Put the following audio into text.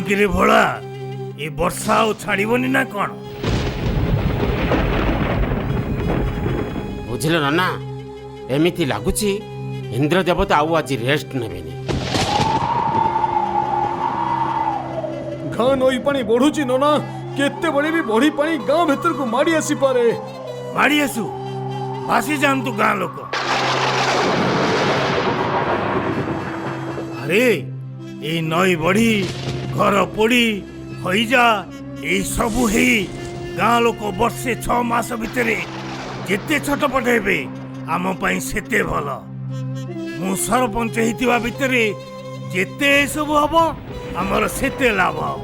କିରେ ଭୋଳା, ଏ ବର୍ଷା ଆଉ ଛାଡ଼ିବନି ନା କଣ? ବୁଝିଲ ନନା, ଏମିତି ଲାଗୁଛି ଇନ୍ଦ୍ର ଦେବତା ଆଉ ଆଜି ରେଷ୍ଟ ନେବେନି। ଗାଁ ନଈ ପାଣି ବଢୁଛି ନନା, କେତେବେଳେ ବି ବଢି ପାଣି ଗାଁ ଭିତରକୁ ମାଡି ଆସିପାରେ। ମାଡ଼ି ଆସୁ, ଭାସି ଯାଆନ୍ତୁ ଗାଁ ଲୋକ। ଆରେ ଏଇ ନଈ ବଢି, ଘର ପୋଡ଼ି, ହଇଜା ଏଇ ସବୁ ହେଇ ଗାଁ ଲୋକ ବର୍ଷେ 6 ମାସ ଭିତରେ ଯେତେ ଛଟପଟ ହେବେ ଆମ ପାଇଁ ସେତେ ଭଲ। ମୁଁ ସରପଞ୍ଚ ହେଇଥିବା ଭିତରେ ଯେତେ ଏସବୁ ହବ ଆମର ସେତେ ଲାଭ ହବ।